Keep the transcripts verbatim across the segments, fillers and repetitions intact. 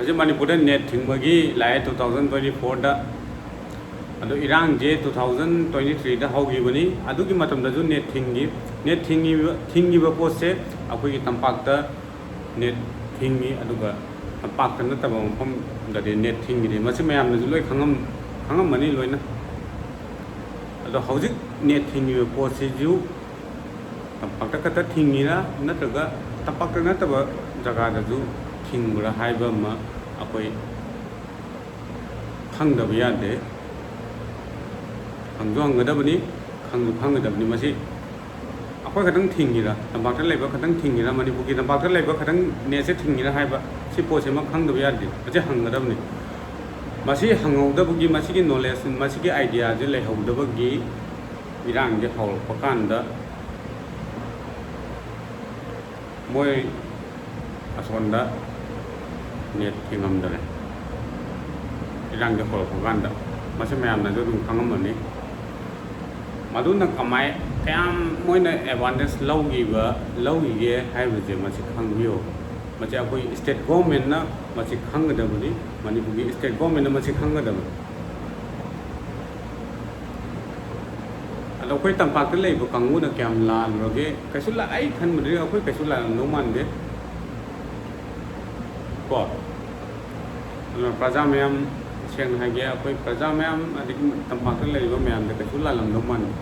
ꯍꯧꯖꯤꯛ ꯃꯅꯤꯄꯨꯔꯗ ꯅꯦꯠ ꯊꯤꯡꯕꯒꯤ ꯂꯥꯛꯑꯦ, ꯇꯨ ꯊꯥꯎꯖꯟ ꯇ꯭ꯋꯦꯟꯇꯤ ꯐꯣꯔꯗ꯫ ꯑꯗꯣ ꯏꯔꯥꯡꯁꯦ ꯇꯨ ꯊꯥꯎꯖꯟ ꯇ꯭ꯋꯦꯟꯇꯤ ꯊ꯭ꯔꯤꯗ ꯍꯧꯈꯤꯕꯅꯤ꯫ ꯑꯗꯨꯒꯤ ꯃꯇꯝꯗꯁꯨ ꯅꯦꯠ ꯊꯤꯡꯈꯤ꯫ ꯅꯦꯠ ꯊꯤꯡꯉꯤꯕ, ꯊꯤꯡꯉꯤꯕ ꯄꯣꯠꯁꯦ ꯑꯩꯈꯣꯏꯒꯤ ꯇꯝꯄꯥꯛꯇ ꯅꯦꯠ ꯊꯤꯡꯉꯤ, ꯑꯗꯨꯒ ꯇꯝꯄꯥꯛꯇ ꯅꯠꯇꯕ ꯃꯐꯝꯗꯗꯤ ꯅꯦꯠ ꯊꯤꯡꯈꯤꯗꯦ꯫ ꯃꯁꯤ ꯃꯌꯥꯝꯅꯁꯨ ꯂꯣꯏ ꯈꯪꯉꯝ-, ꯈꯪꯉꯝꯃꯅꯤ ꯂꯣꯏꯅ꯫ ꯑꯗꯣ ꯍꯧꯖꯤꯛ ꯅꯦꯠ ꯊꯤꯡꯉꯤꯕ ꯄꯣꯠꯁꯤꯁꯨ ꯇꯝꯄꯥꯛꯇ ꯈꯛꯇ ꯊꯤꯡꯉꯤꯔꯥ, ꯅꯠꯇ꯭ꯔꯒ ꯇꯝꯄꯥꯛꯇ ꯅꯠꯇꯕ ꯖꯒꯥꯗꯁꯨ ꯊꯤꯡꯕ꯭ꯔꯥ ꯍꯥꯏꯕ ꯑꯃ ꯑꯩꯈꯣꯏ ꯈꯪꯗꯕ ꯌꯥꯗꯦ꯫ ꯍꯪꯁꯨ ꯍꯪꯒꯗꯕꯅꯤ, ꯈꯪꯁꯨ ꯈꯪꯒꯗꯕꯅꯤ꯫ ꯃꯁꯤ ꯑꯩꯈꯣꯏ ꯈꯛꯇꯪ ꯊꯤꯡꯉꯤꯔꯥ, ꯇꯝꯄꯥꯛꯇ ꯂꯩꯕ ꯈꯛꯇꯪ ꯊꯤꯡꯉꯤꯔꯥ, ꯃꯅꯤꯄꯨꯔꯒꯤ ꯇꯝꯄꯥꯛꯇ ꯂꯩꯕ ꯈꯛꯇꯪ ꯅꯦꯠꯁꯦ ꯊꯤꯡꯉꯤꯔꯥ ꯍꯥꯏꯕ ꯁꯤ ꯄꯣꯠꯁꯤꯃ ꯈꯪꯗꯕ ꯌꯥꯗꯦ꯫ ꯃꯁꯤ ꯍꯪꯒꯗꯕꯅꯤ꯫ ꯃꯁꯤ ꯍꯪꯍꯧꯗꯕꯒꯤ, ꯃꯁꯤꯒꯤ ꯅꯣꯂꯦꯖ, ꯃꯁꯤꯒꯤ ꯑꯥꯏꯗꯤꯌꯥꯁꯦ ꯂꯩꯍꯧꯗꯕꯒꯤ ꯏꯔꯥꯡꯁꯦ ꯍꯧꯔꯛꯄ ꯀꯥꯟꯗ ꯃꯣꯏ ꯑꯁꯣꯝꯗ ꯅꯦꯠ ꯊꯤꯡꯉꯝꯗꯔꯦ꯫ ꯏꯔꯥꯡꯁꯦ ꯍꯧꯔꯛꯄ ꯀꯥꯟꯗ ꯃꯁꯤ ꯃꯌꯥꯝꯅꯁꯨ ꯑꯗꯨꯝ ꯈꯪꯉꯝꯃꯅꯤ꯫ ꯃꯗꯨꯅ ꯀꯃꯥꯏ, ꯀꯌꯥꯝ ꯃꯣꯏꯅ ꯑꯦꯗꯚꯥꯟꯇꯦꯖ ꯂꯧꯈꯤꯕ, ꯂꯧꯈꯤꯒꯦ ꯍꯥꯏꯕꯁꯦ ꯃꯁꯤ ꯈꯪꯕꯤꯌꯣ꯫ ꯃꯁꯤ ꯑꯩꯈꯣꯏ ꯁ꯭ꯇꯦꯠ ꯒꯣꯔꯃꯦꯟꯅ ꯃꯁꯤ ꯈꯪꯒꯗꯕꯅꯤ, ꯃꯅꯤꯄꯨꯔꯒꯤ ꯁ꯭ꯇꯦꯠ ꯒꯣꯔꯃꯦꯟꯅ ꯃꯁꯤ ꯈꯪꯒꯗꯕꯅꯤ꯫ ꯑꯗꯣ ꯑꯩꯈꯣꯏ ꯇꯝꯄꯥꯛꯇ ꯂꯩꯕ ꯀꯥꯡꯕꯨꯅ ꯀꯌꯥꯝ ꯂꯥꯜꯂꯨꯔꯒꯦ? ꯀꯩꯁꯨ ꯂꯥ-, ꯑꯩ ꯈꯟꯕꯗꯗꯤ ꯑꯩꯈꯣꯏ ꯀꯩꯁꯨ ꯂꯥꯜꯂꯝꯗꯧ ꯃꯥꯟꯗꯦ ꯀꯣ꯫ ꯑꯗꯨꯅ ꯄ꯭ꯔꯖꯥ ꯃꯌꯥꯝ, ꯁꯦꯡꯅ ꯍꯥꯏꯒꯦ, ꯑꯩꯈꯣꯏ ꯄ꯭ꯔꯖꯥ ꯃꯌꯥꯝ, ꯑꯗꯒꯤ ꯇꯝꯄꯥꯛꯇ ꯂꯩꯔꯤꯕ ꯃꯌꯥꯝꯗ ꯀꯩꯁꯨ ꯂꯥꯜꯂꯝꯗꯧ ꯃꯥꯟꯗꯦ꯫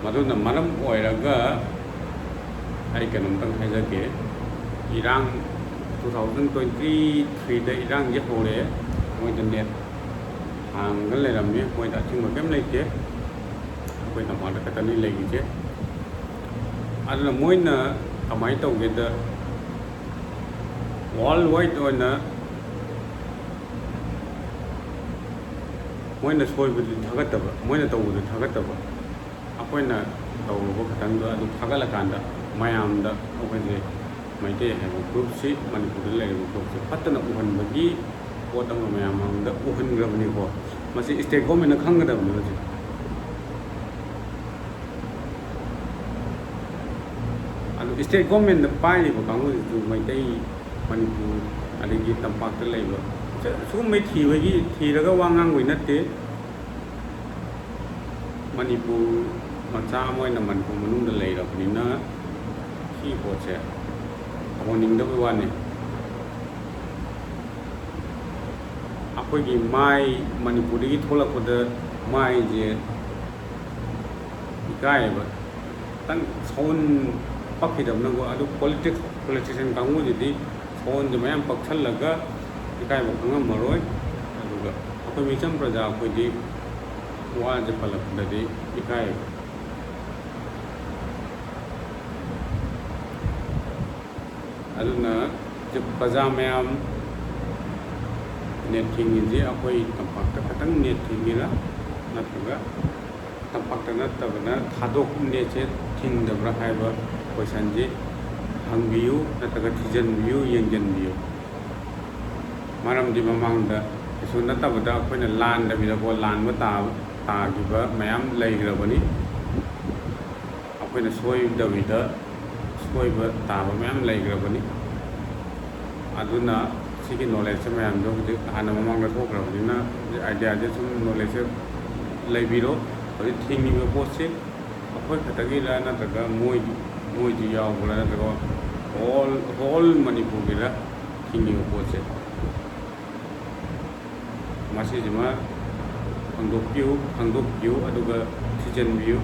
ꯃꯗꯨꯅ ꯃꯔꯝ ꯑꯣꯏꯔꯒ ꯑꯩ ꯀꯩꯅꯣꯝꯇꯪ ꯍꯥꯏꯖꯒꯦ꯫ ꯏꯔꯥꯡ ꯇꯨ ꯊꯥꯎꯖꯟ ꯇ꯭ꯋꯦꯟꯇꯤ ꯊ꯭ꯔꯤꯗ ꯏꯔꯥꯡꯁꯦ ꯍꯧꯔꯛꯑꯦ꯫ ꯃꯣꯏꯗ ꯅꯦꯠ ꯍꯥꯡꯉꯒ ꯂꯩꯔꯝꯃꯤ꯫ ꯃꯣꯏꯗ ꯑꯊꯤꯡꯕ ꯀꯔꯤꯝ ꯂꯩꯇꯦ꯫ ꯑꯩꯈꯣꯏ ꯇꯝꯄꯥꯛꯇ ꯈꯛꯇꯅꯤ ꯂꯩꯔꯤꯁꯦ꯫ ꯑꯗꯨꯅ ꯃꯣꯏꯅ ꯀꯃꯥꯏꯅ ꯇꯧꯒꯦꯗ, ꯋꯥꯔꯜ ꯋꯥꯏꯗ ꯑꯣꯏꯅ ꯃꯣꯏꯅ ꯁꯣꯏꯕꯗꯨ ꯊꯥꯒꯠꯇꯕ, ꯃꯣꯏꯅ ꯇꯧꯕꯗꯨ ꯊꯥꯒꯠꯇꯕ, ꯑꯩꯈꯣꯏꯅ ꯇꯧꯔꯨꯕ ꯈꯛꯇꯪꯗꯣ ꯑꯗꯨ ꯊꯥꯒꯠꯂꯀꯥꯟꯗ ꯃꯌꯥꯝꯗ ꯑꯩꯈꯣꯏꯁꯦ ꯃꯩꯇꯩ ꯍꯥꯏꯕ ꯒ꯭ꯔꯨꯞꯁꯤ, ꯃꯅꯤꯄꯨꯔꯗ ꯂꯩꯔꯤꯕ ꯒ꯭ꯔꯨꯞꯁꯤ ꯐꯠꯇꯅ ꯎꯍꯟꯕꯒꯤ ꯄꯣꯠ ꯑꯃ ꯃꯌꯥꯝ ꯃꯥꯡꯗ ꯎꯍꯟꯈ꯭ꯔꯕꯅꯤꯀꯣ꯫ ꯃꯁꯤ ꯁ꯭ꯇꯦꯠ ꯒꯣꯔꯃꯦꯟꯅ ꯈꯪꯒꯗꯕꯅꯤ ꯍꯧꯖꯤꯛ꯫ ꯑꯗꯨ ꯁ꯭ꯇꯦꯠ ꯒꯣꯔꯃꯦꯟꯗ ꯄꯥꯏꯔꯤꯕ ꯀꯥꯡꯕꯨꯁꯤꯁꯨ ꯃꯩꯇꯩ, ꯃꯅꯤꯄꯨꯔ, ꯑꯗꯒꯤ ꯇꯝꯄꯥꯛꯇ ꯂꯩꯕ, ꯁꯤꯒꯨꯝꯕꯩ ꯊꯤꯕꯒꯤ, ꯊꯤꯔꯒ ꯋꯥ ꯉꯥꯡꯕꯩ ꯅꯠꯇꯦ꯫ ꯃꯅꯤꯄꯨꯔ ꯃꯆꯥ ꯑꯃ ꯑꯣꯏꯅ ꯃꯅꯤꯄꯨꯔ ꯃꯅꯨꯡꯗ ꯂꯩꯔꯕꯅꯤꯅ ꯁꯤꯒꯤ ꯄꯣꯠꯁꯦ ꯇꯧꯍꯟꯅꯤꯡꯗꯕꯩ ꯋꯥꯅꯤ꯫ ꯑꯩꯈꯣꯏꯒꯤ ꯃꯥꯏ, ꯃꯅꯤꯄꯨꯔꯗꯒꯤ ꯊꯣꯛꯂꯛꯄꯗ ꯃꯥꯏꯁꯦ ꯏꯀꯥꯏꯌꯦꯕ꯫ ꯈꯤꯇꯪ ꯁꯥꯎꯟ ꯄꯛꯈꯤꯗꯕꯅꯀꯣ꯫ ꯑꯗꯨ ꯄꯣꯂꯤꯇꯤꯛꯁ, ꯄꯣꯂꯤꯇꯤꯁꯤꯌꯥꯟ ꯀꯥꯡꯕꯨꯁꯤꯗꯤ ꯁꯥꯎꯟꯁꯦ ꯃꯌꯥꯝ ꯄꯛꯁꯜꯂꯒ ꯏꯀꯥꯏꯕ ꯈꯪꯉꯝꯃꯔꯣꯏ꯫ ꯑꯗꯨꯒ ꯑꯩꯈꯣꯏ ꯃꯤꯆꯝ ꯄ꯭ꯔꯖꯥ ꯑꯩꯈꯣꯏꯗꯤ ꯋꯥꯁꯦ ꯄꯜꯂꯛꯄꯗꯗꯤ ꯏꯀꯥꯏꯌꯦꯕ꯫ ꯑꯗꯨꯅ ꯄ꯭ꯔꯖꯥ ꯃꯌꯥꯝ, ꯅꯦꯠ ꯊꯤꯡꯉꯤꯁꯦ ꯑꯩꯈꯣꯏ ꯇꯝꯄꯥꯛꯇ ꯈꯛꯇꯪ ꯅꯦꯠ ꯊꯤꯡꯉꯤꯔꯥ, ꯅꯠꯇ꯭ꯔꯒ ꯇꯝꯄꯥꯛꯇ ꯅꯠꯇꯕꯅ ꯊꯥꯗꯣꯛ, ꯅꯦꯠꯁꯦ ꯊꯤꯡꯗꯕ꯭ꯔꯥ ꯍꯥꯏꯕ ꯀꯣꯏꯁꯟꯁꯦ ꯍꯪꯕꯤꯌꯨ, ꯅꯠꯇ꯭ꯔꯒ ꯊꯤꯖꯤꯟꯕꯤꯌꯨ, ꯌꯦꯡꯁꯤꯟꯕꯤꯌꯨ꯫ ꯃꯔꯝꯗꯤ ꯃꯃꯥꯡꯗ ꯀꯩꯁꯨ ꯅꯠꯇꯕꯗ ꯑꯩꯈꯣꯏꯅ ꯂꯥꯟꯗꯕꯤꯗꯀꯣ, ꯂꯥꯟꯕ ꯇꯥꯕ, ꯇꯥꯈꯤꯕ ꯃꯌꯥꯝ ꯂꯩꯈ꯭ꯔꯕꯅꯤ꯫ ꯑꯩꯈꯣꯏꯅ ꯁꯣꯏꯗꯕꯤꯗ ꯁꯣꯏꯕ ꯇꯥꯕ ꯃꯌꯥꯝ ꯂꯩꯈ꯭ꯔꯕꯅꯤ꯫ ꯑꯗꯨꯅ ꯁꯤꯒꯤ ꯅꯣꯂꯦꯖꯁꯦ ꯃꯌꯥꯝꯁꯨ ꯍꯧꯖꯤꯛ ꯍꯥꯟꯅ ꯃꯃꯥꯡꯗ ꯊꯣꯛꯈ꯭ꯔꯕꯅꯤꯅ, ꯍꯧꯖꯤꯛ ꯑꯥꯏꯗꯤꯌꯥꯁꯦ ꯁꯨꯝ, ꯅꯣꯂꯦꯖꯁꯦ ꯂꯩꯕꯤꯔꯣ꯫ ꯍꯧꯖꯤꯛ ꯊꯤꯡꯉꯤꯕ ꯄꯣꯠꯁꯤ ꯑꯩꯈꯣꯏ ꯈꯛꯇꯒꯤꯔ ꯅꯠꯇ꯭ꯔꯒ ꯃꯣꯏ, ꯃꯣꯏꯁꯨ ꯌꯥꯎꯕ꯭ꯔꯥ, ꯅꯠꯇ꯭ꯔꯒ ꯍꯣꯜ, ꯍꯣꯜ ꯃꯅꯤꯄꯨꯔꯒꯤꯔ ꯊꯤꯡꯉꯤꯕ ꯄꯣꯠꯁꯦ? ꯃꯁꯤꯁꯤꯃ ꯈꯪꯗꯣꯛꯄꯤꯌꯨ, ꯈꯪꯗꯣꯛꯄꯤꯌꯨ, ꯑꯗꯨꯒ ꯊꯤꯖꯤꯟꯕꯤꯌꯨ꯫